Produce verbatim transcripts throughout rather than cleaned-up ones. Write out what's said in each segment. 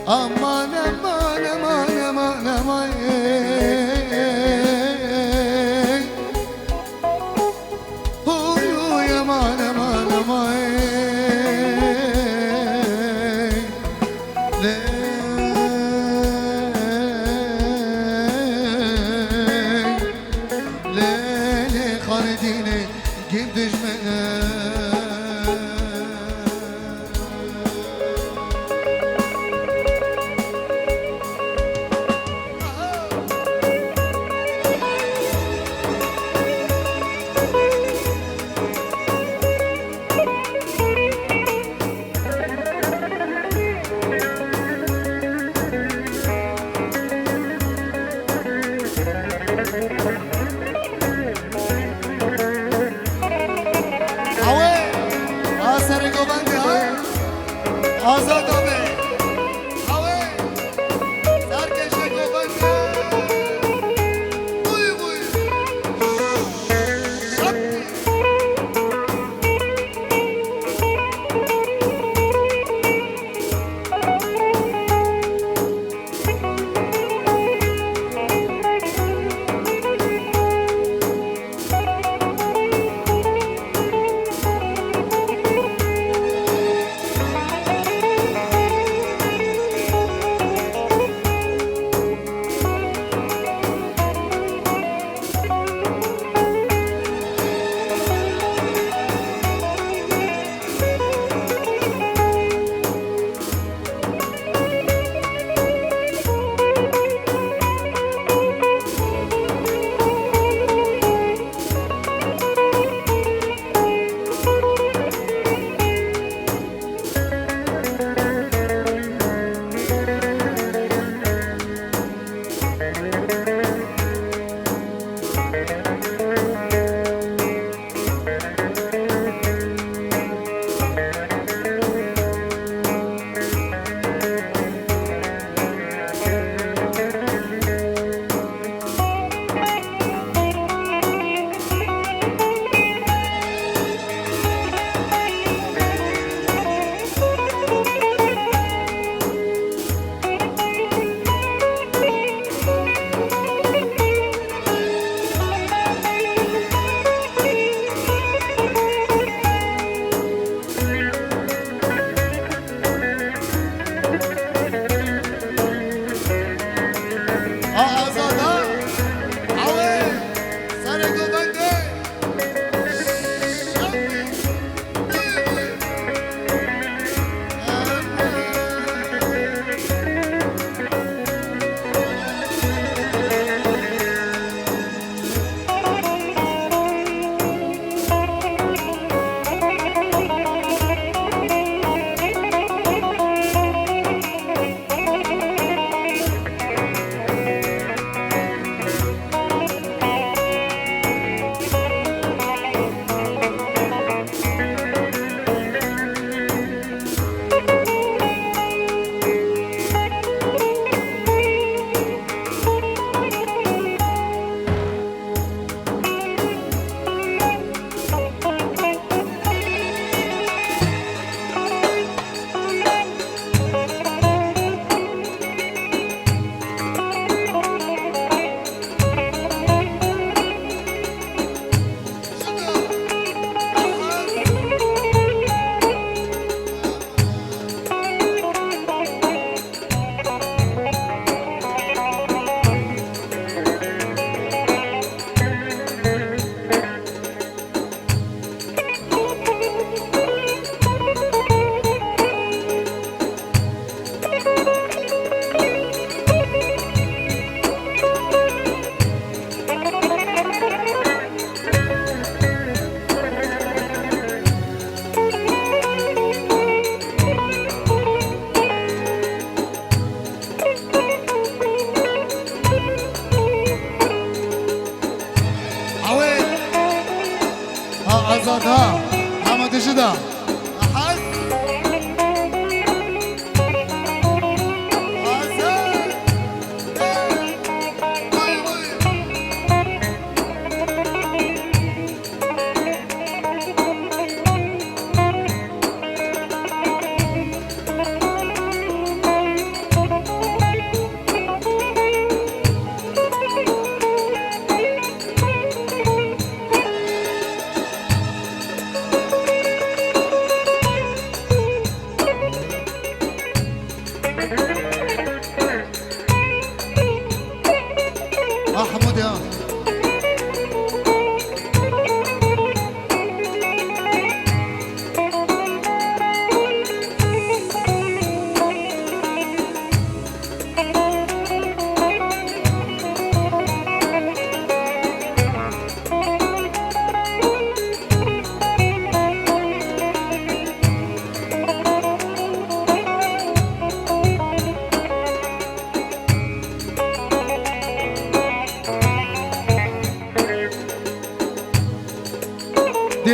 Aman, aman, aman, aman, aman, ey. Oy, oy, aman, aman, aman, ey. Ley, ley, ley, xalidînê, gim dijmene.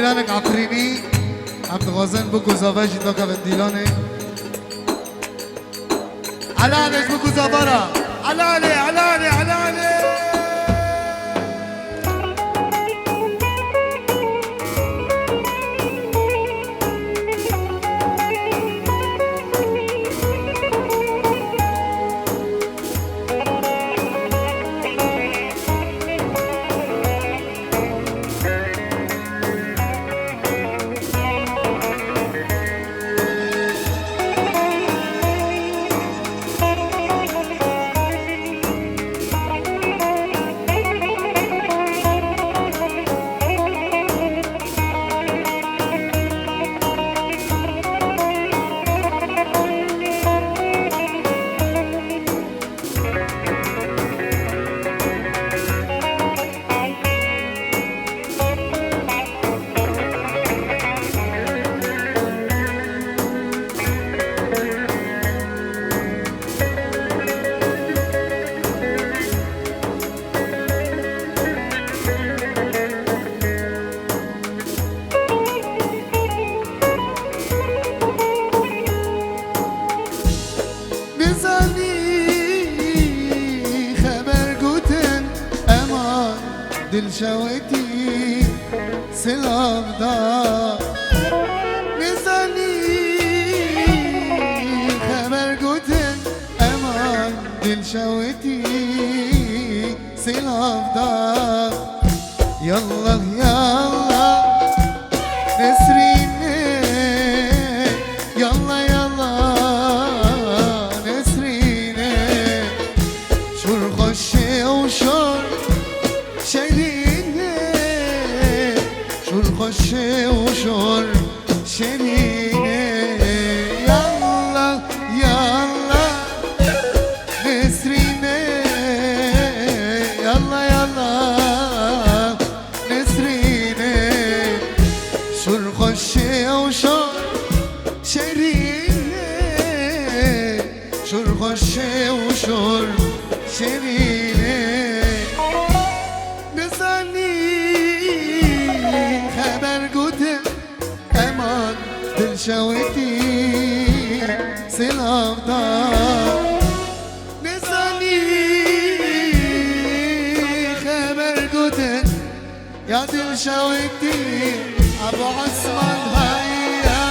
Dîlanek Efrînî, em dixwazin Bûk û Zava jî dakevin dîlanê. Elalê ji Bûk û Zava re. Elalê, elalê, elalê. Nizanî xeber gotin, eman dilşewitî silav da. Nizanî xeber gotin, eman dilşewitî silav da. Yallah, yallah, Nesrînê, yallah, yallah, Nesrînê. Şûr xweşê û şûr şêrînê, şûr xweşê û şûr şêrînê. Yallah, yallah, Nesrînê, yallah, yallah, Nesrînê. Şûr xweşê û şûr şêrînê, şûr xweşê û şûr şêrînê. Nizanî xeber gotin, eman dilşewitî silav da. Nizanî xeber gotin, ya dilşewitî Ebu Osman, hayya.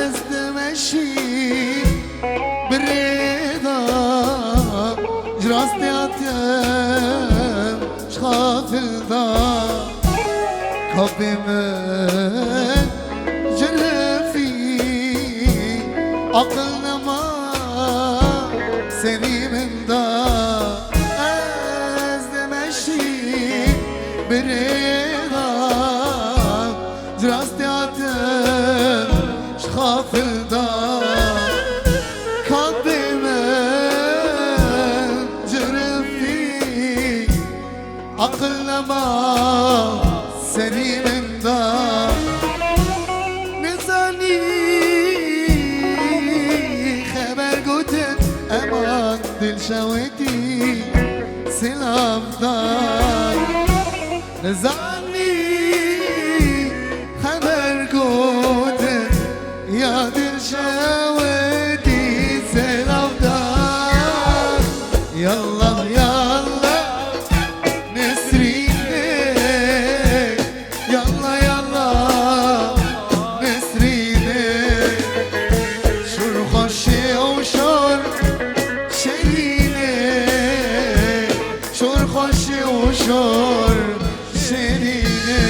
Ez dimeşî bi rê de, ji rastê hatim, ji xafil de. Kabê min cirifî, aqil nema serî min de. Ez dimeşî bi rê de, ji rastê hatim, ji xafil de. Kabê min cirifî, aqil nema serî min de. Nizanî xeber gotin, eman dilşewitî silav da. Nizanî xeber gotin, ya dilşewitî silav da. Yallah, yallah, Nesrînê, yallah, yallah, Nesrînê. Şûr xweşê û şûr şêrînê, şûr xweşê û şûr şêrînê.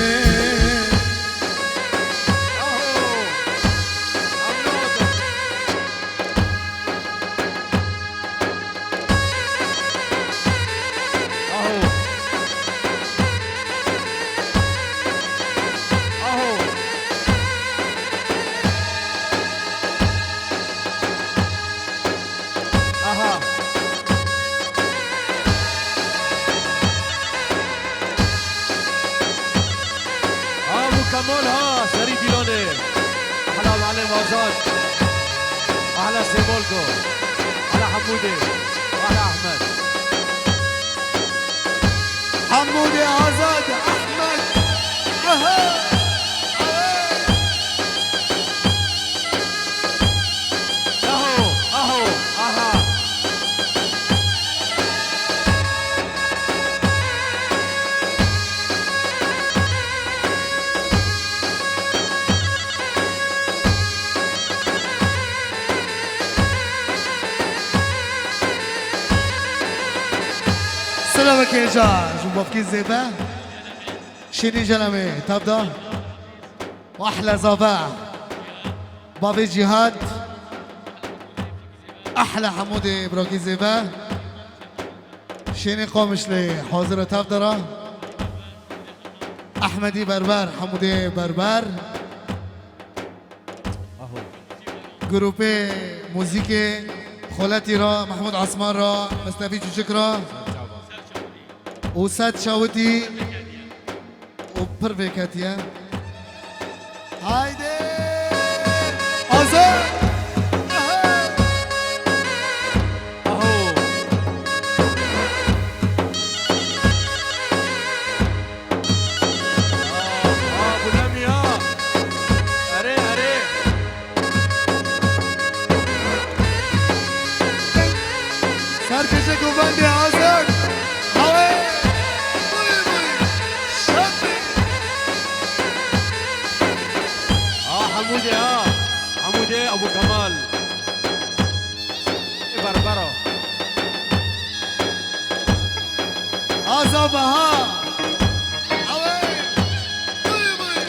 Hemûdê, Ahmed. Hemûdê Azad, Ahmed. Aha! Aho, aho, aha. Silavekê ca ji bavkî zêde. Şînî Celemê tev da. Ehle zave. Bavê Cîhad. Ehle Hemûdê birakî zêde. Şênê Qamişlê hazir e tev de re. Ehmedî Berber, Hemûdê Berber. Grûpê muzîkê Xoletî re, Mehmûd Esman re, Mistefî Çûçik re û Sed Çawitî. û pir vêketiye. Haydi! Azad! Aha! Aho! Aa, aa, bu ne mi ya? Erê, erê. Serkêşe govendê Azad. Hawê. Buyur, buyur. Şad be. Ha, Hemûdê ha. Hemûdê Abu Kemal. Berbero. Azad Baha. Hawê. Buyur, buyur.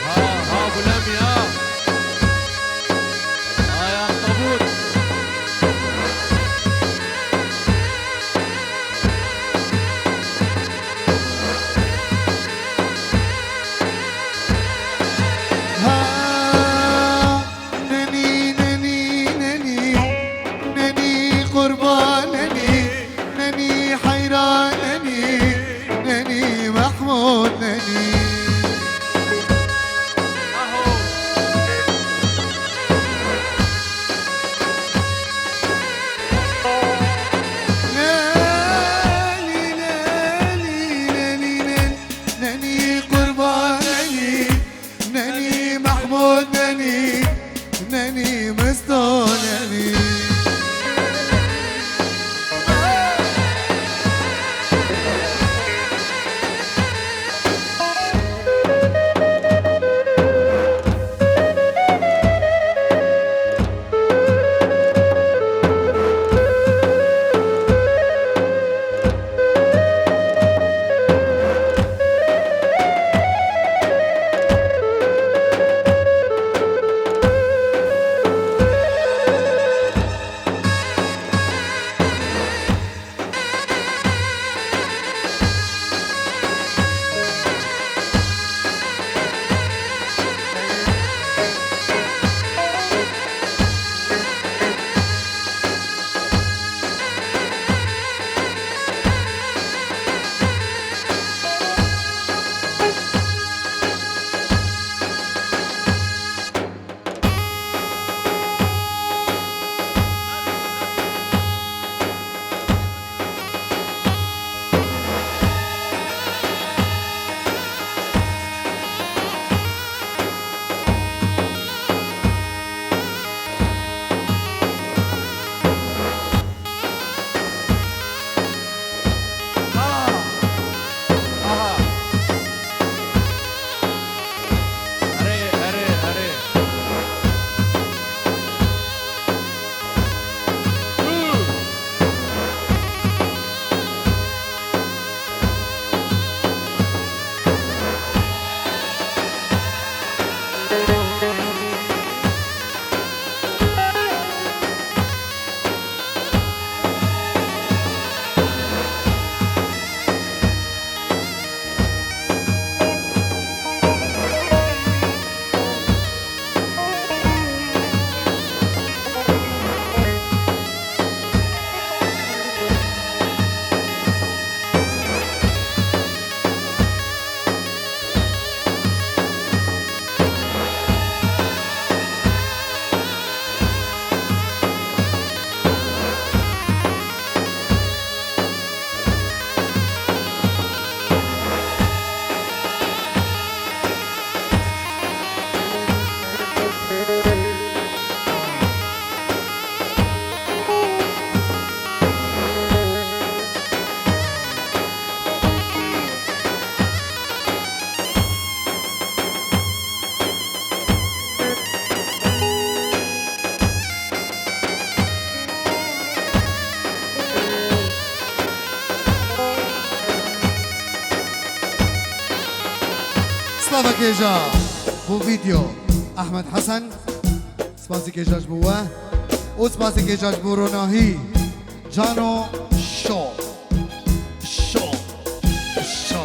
Ha, ha, Gulem ya. Gêja bo vîdeo Ehmed Hesen. Spasî gêja ji bo we. Û spasî gêja ji bo Ronahî. Cano Şo. Şo. Şo.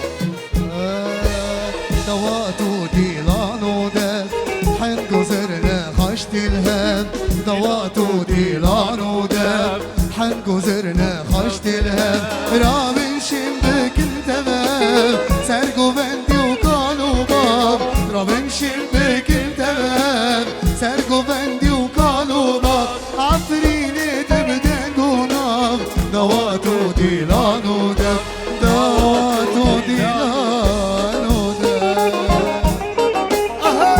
Dawat û dîlan û dev, heng û zirne xaş dîl hev. Dawat û dîlan û dev, heng û zirne xaş dîl hev. Rabin şîn bikin tevev, ser govendî û kal û bav. Rabin şîn bikin tevev, ser govendî û kal û bav. Efrînê te bi deng û nav, dawat û dîlan û dev, dawat û dîlan û dev. Aha!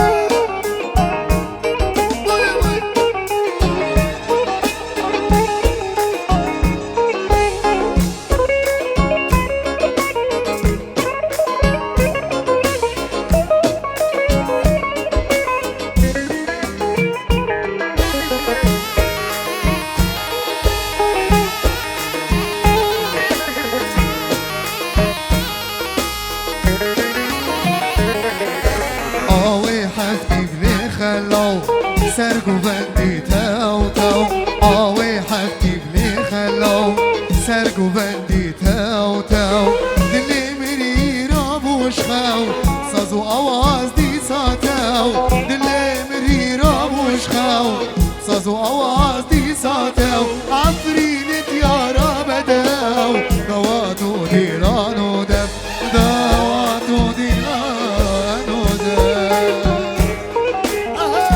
Awê heftî vê xelaw, ser govendî tew tew. Awê heftî vê xelaw, ser govendî tew tew. Dilê mirî rabû ji xew, saz û awaz dîsa tew. Dilê mirî rabû ji xew, saz û awaz dîsa tew. Efrînê diyara bedew, dawat û dîlan û dev. Dawat û dîlan û dev. Aha!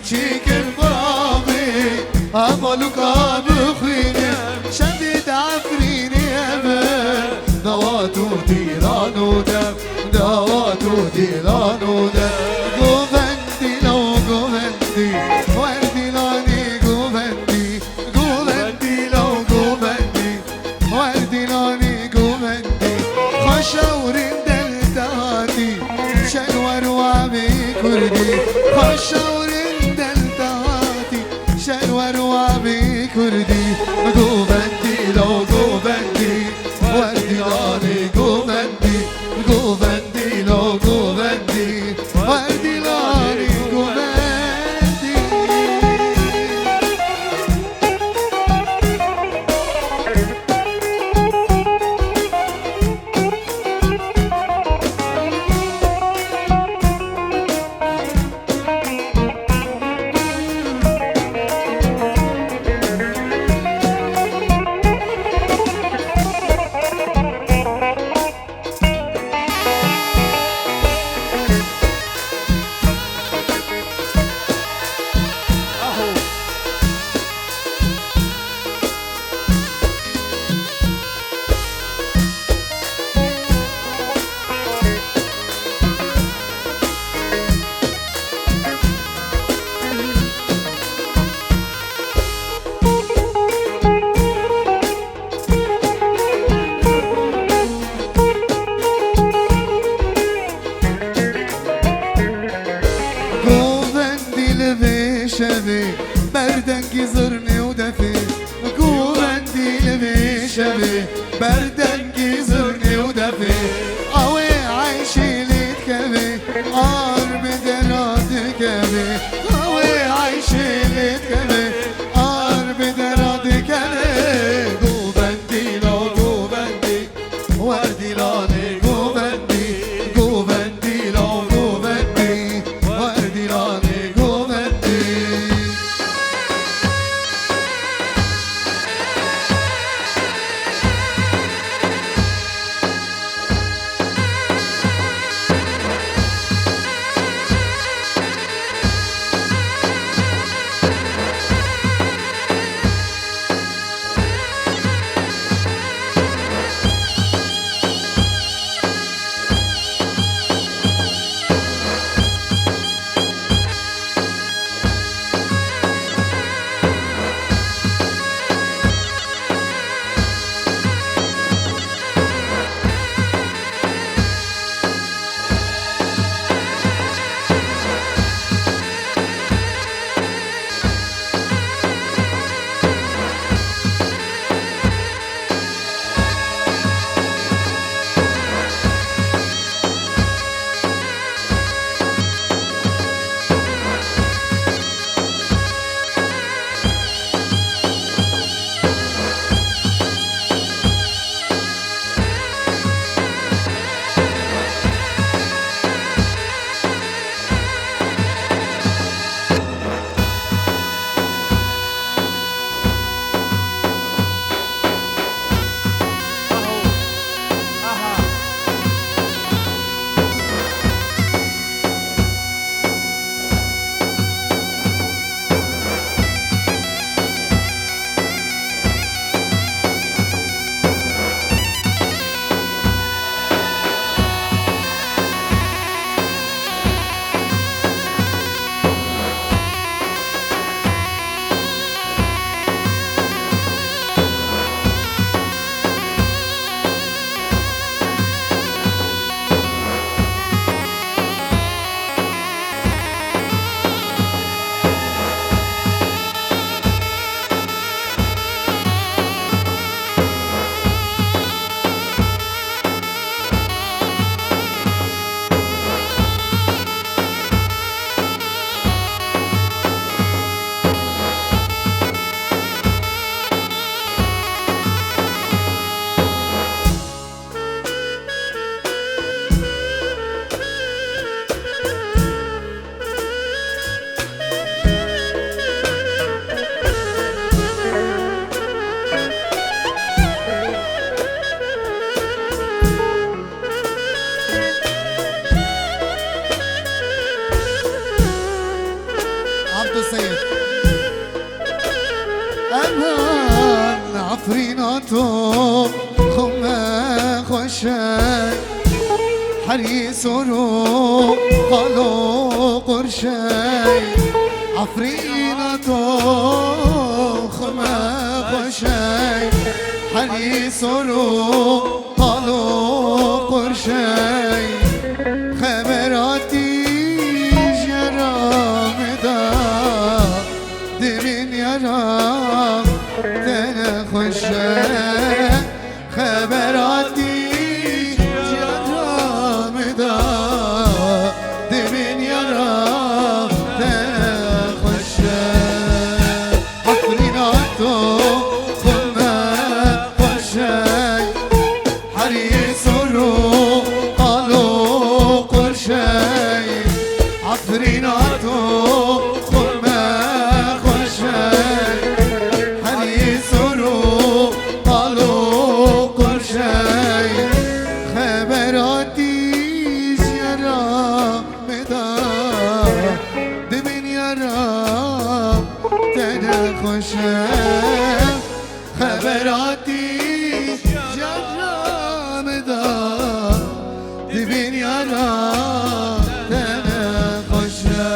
Çîkin biraxî, hevalûka bixwîne, şevê di Efrînê hebe, dawat û dîlan û dev, dawat û dîlan û dev. Govendî law govendî, wer dîlanê govendî, govendî law govendî. Wer dîlanê govendî, xweşa û rindel te hatî, şenwer û avê kurdî, xweşa û rindel te hatî, şenwer û avê kurdî. Govendî law govendî, wer dîlanê govendî, govendî law govendî, wer dîlanê govendî. Govendî li vê şevê, berdengî zirnê û defê. Govendî li vê şevê, berdengî zirnê û defê. Awê eyşê lê dikeve, ar bi dera dikeve. Awê eyşê lê dikeve, ar bi dera dikeve. Govendî law govendî, wer dîlanê govendî, govendî law govendî, wer dîlanê govendî. Seyid. Eman Efrîna to xwe me xweş e. Herî sor û qalo qurşey. Efrîna to xwe me xweş e. Herî sor û qalo qurşey. Xebera tîjera me da. Di bin yara te ne xweş e. Xebera tîjera me da. Di bin yara te ne xweş e. Efrîna to xwe me xweş e. Herî sor û qalo qurşey. Efrîna to xwe me xweş e. Herî sor û qalo qurşey. Xebera tîjera me da. Di bin yara te ne xweş e. Xebera tîjera me da. Di bin yara te ne xweş e.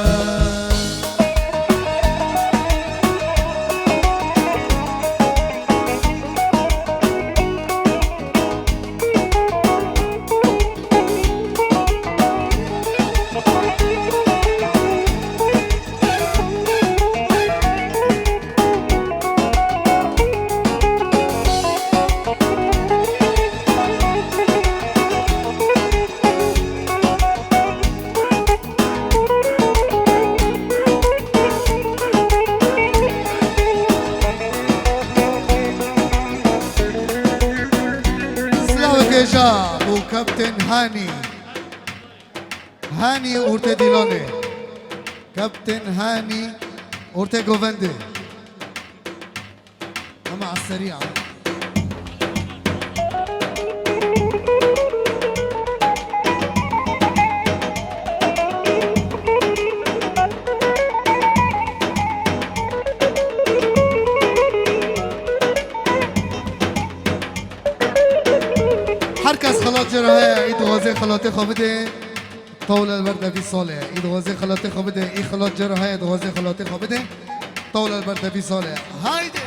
Silavekê ja bo Kaptên Hanî. Hanî ortê Dîlanê. Kaptên Hanî ortê Govendê. Ama eseriya. Her kes xelat jê re heye, î dixwaze xelatê xwe bide. Tawle li ber devî salê. Î dixwaze xelatê xwe bide. Î xelat jê re heye, dixwaze xelatê xwe bide. Tawle li ber devî salê. Haydi!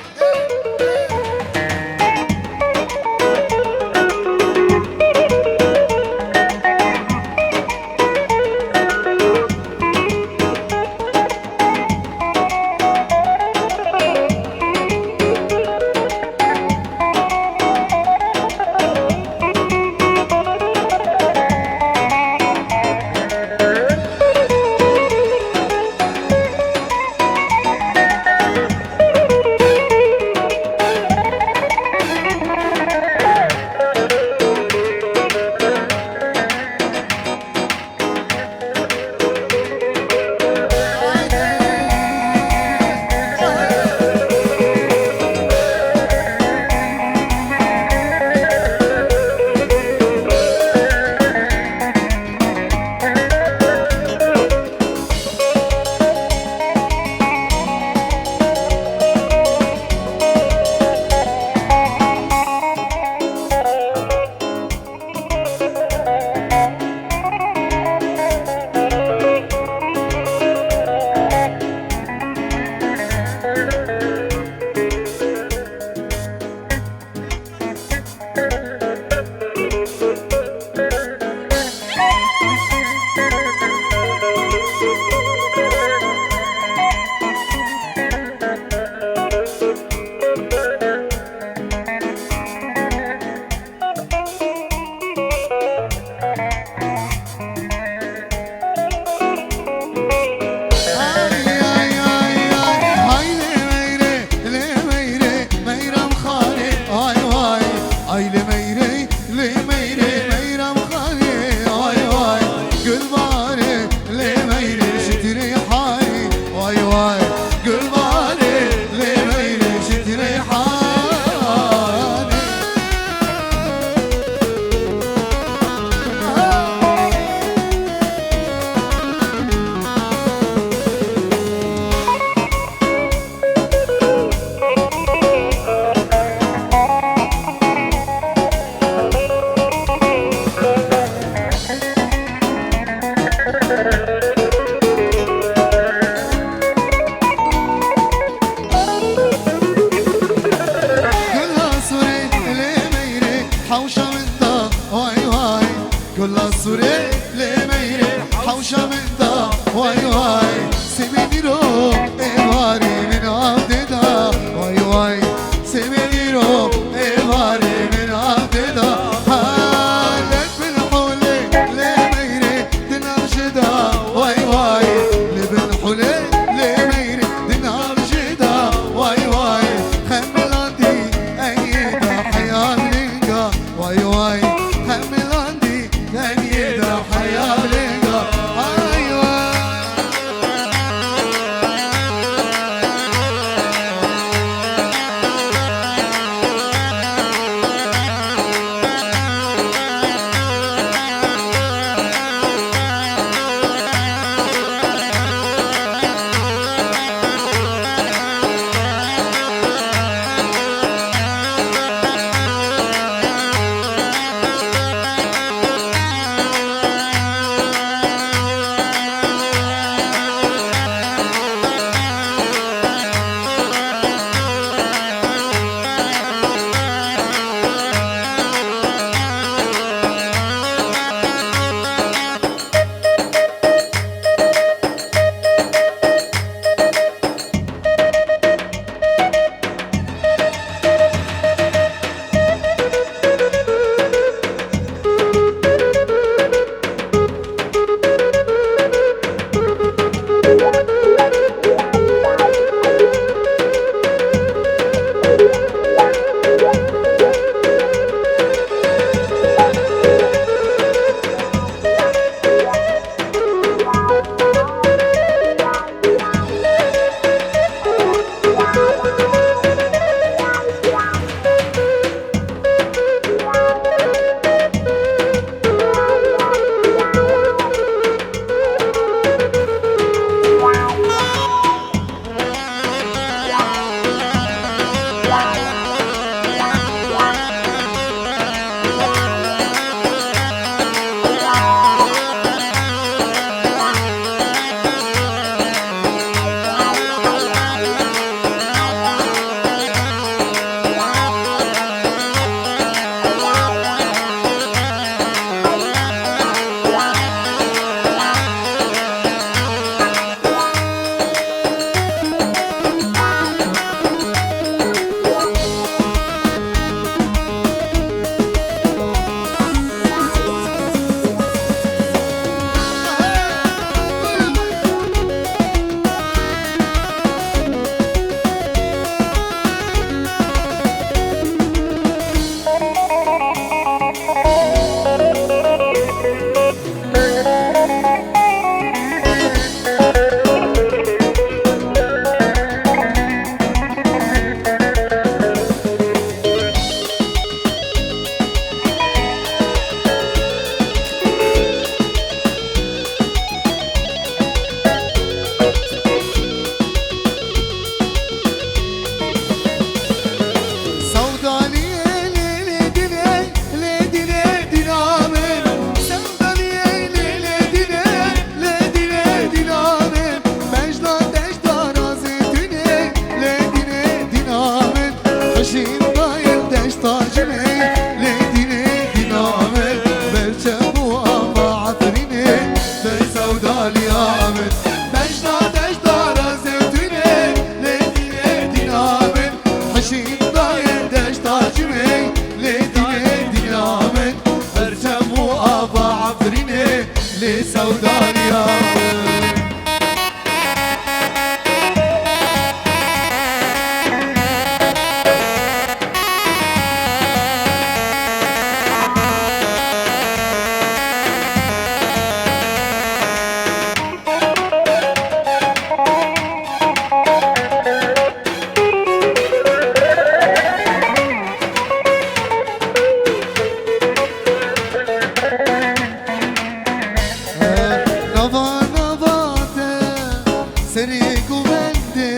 Govendê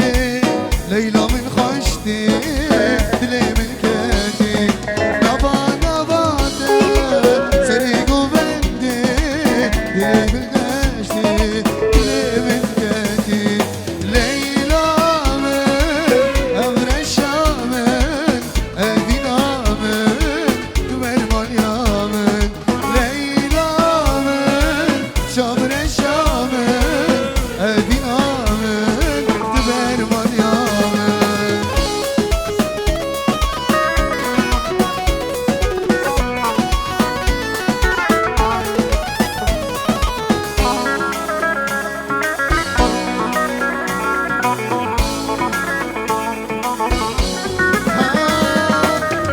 Leyla min xweş tê, dilê min ketî nava nava te. Serê govendê dilê min xweş tê, dilê min ketî. Leyla min, ev reşa min, ev dîna min, tu bermaliya min. Leyla min, çavreşa min, ev dîna min, tu bermaliya min.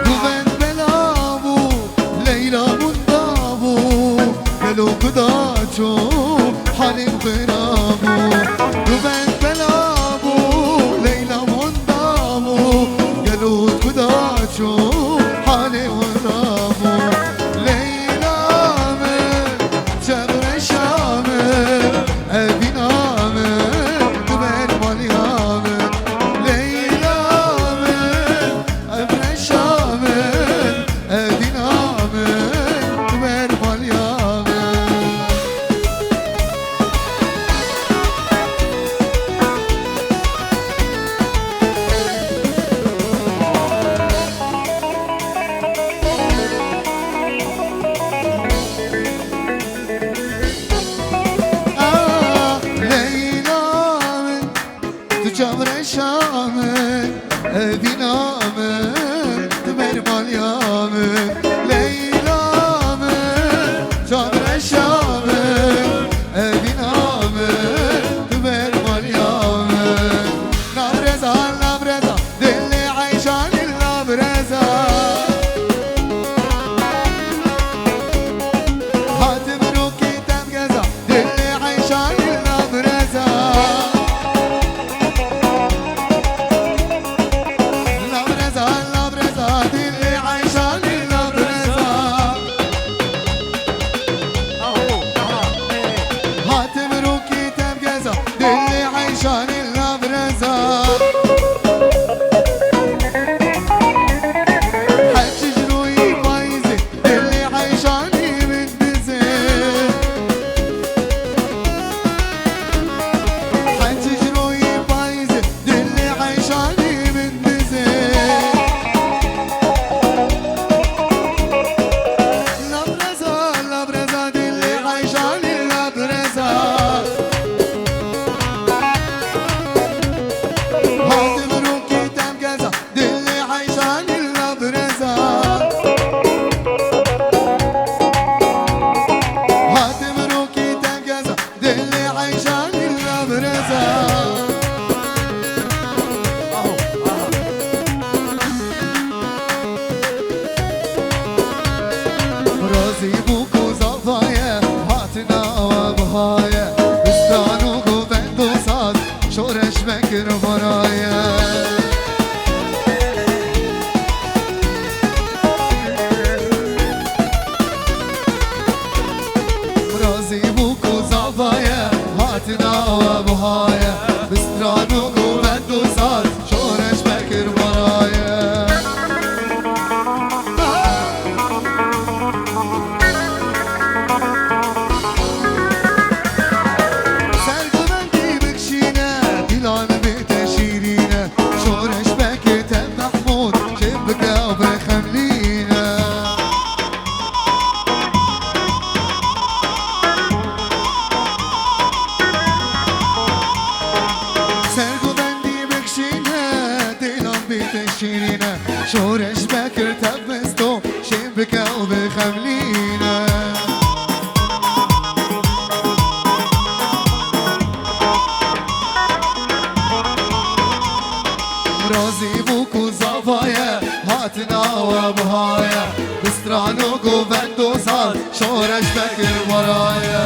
Govend bela bû, Leyla winda bû, gelo kuda çû halê xira bû. Govend bela bû, Leyla winda bû, gelo kuda çû halê xira bû. Leyla min, çavreşa min, ev dîna min, tu bermaliya min. Leyla min, ev reşa min, ev dîna min, tu bermaliya min. Ah, Leyla min, tu çavreşa min, ev dîna min, tu bermaliya min. Leyla min, çavreşa min, ev dîna min, tu bermaliya min. Labreza, labreza, dilê eyşanî labreza. Hatim rokî tem geza, dilê eyşanî labreza. Labreza, labreza, dilê eyşanî labreza. Hatim rokî tem geza, dilê eyşanî labreza. Her çi ji royî payîzê, dilê eyşanî min dizê. Her çi ji royî payîzê, dilê eyşanî min dizê. Labreza, labreza, dilê eyşanî labreza. Hatim rokî tem geza, dilê eyşanî labreza. Hatim rokî tem geza, dilê eyşanî labreza. Aho, aha. Razî bû ku zava ye, hatina we buha ye. Bistan û govend û saz, şoreş vekir vara ye. Razî bû ku zava ye, hatina we buha ye. Bi stran û govend û saz, şoreş vekir vara ye. Ser govendî bikişîne, dîlan bête şîrîne. Şoreş vekir te Mehmûd, çê bike û bixemlîne. Ser govendî bikişîne, dîlan bête şîrîne. Şoreş vekir te bisto, çê bike û bixemlîne. Razî bû ku zava ye, hatina we buha ye. Bi stran û govend û saz, şoreş vekir vara ye.